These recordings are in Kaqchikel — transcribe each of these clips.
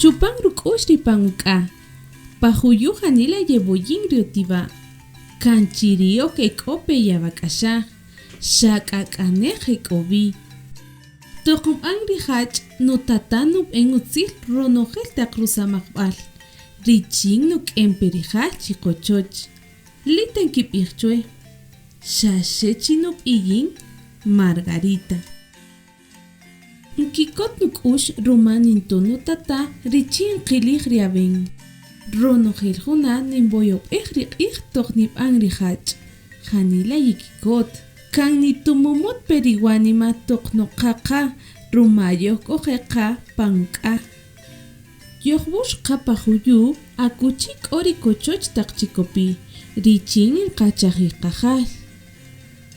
Chupan ruk'u'x ri pan uk'a. Pa juyu' janila yeb'oyin ri utiwa'. Kan chi ri' ok e k'o pe yawak'axaj, xa k'a k'a nej e k'o wi. Toq nb'an ri jäch' nutata' nub'en utzil ronojel taq rusamajb'al richin nuk'en pe rija' chi qochoch. Lita nkib'ij chwe, xa xe chi nub'i' yin Margarita. Nkikot nuk'u'x ruma ninto' nutata' richin nqilij ri awen. Ronojel juna' ninboyob'ej ri q'ij toq nib'an ri jäch'. Janila yikikot. Kan nitumumut pe ri wanima toq noqaqa ruma yojk'oje' qa pan uk'a. Yojwux qa pa juyu' akuchi k'o ri kochoch taq chikopi' richin nqachajij qajal.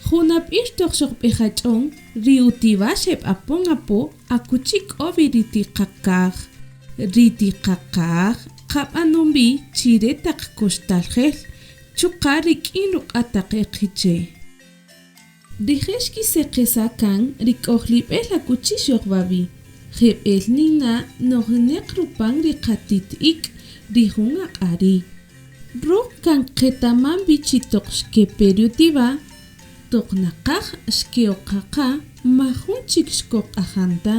Junab'ir toq xojb'ejach'on, ri utiwa' xeb'apon apo akuchi k'o wi ri ti qaqaj. Ri ti qaqaj qab'anon wi chi re taq koxtal jel, chuqa' rik'in ruq'a' taq eqiche'. Rije' xkiseqesa' kan ri k'ojlib'el akuchi xojwa wi. Jeb'ël ninna' nojneq rupan ri qatit ik' ri jun aq'a' ri'. Röj kan qetaman wi chi toq xkepe ri utiwa', toq naqaj xke'oqaqa majun chik xkojq'ajan ta.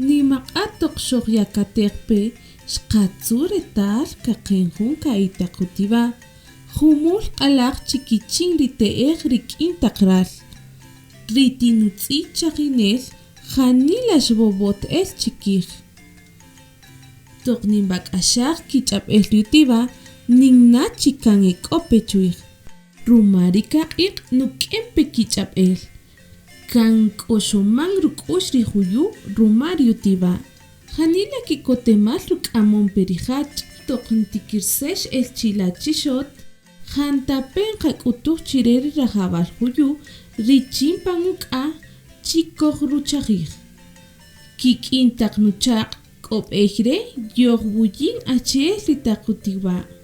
Nimaq'a' toq xojyakatej pe xqatzu' retal kaqen jun ka'i' taq utiwa', jumul q'alaj chi kichin ri te'ej rik'in taq ral. Ri ti nutz'i' chajinel janila xb'obot el chi kij. Toq ninb'ak'axaj kich'ab'el ri utiwa', ninna' chi kan e k'o pe chwij. Ruma ri kaq'iq' nuk'en pe kich'ab'el. Kan nk'oxoman ruk'u'x ri juyu' ruma ri utiwa'. Janila kikotemal ruk'amon pe ri jäch' toq ntikirsex el chi la' chi xot, jantape' nqak'utuj chi re ri rajawal juyu' richin pan uk'a' chi kojruchajij. Kik'in taq nuchaq' k'o b'ey re' yojwuyin achi'el ri taq utiwa'.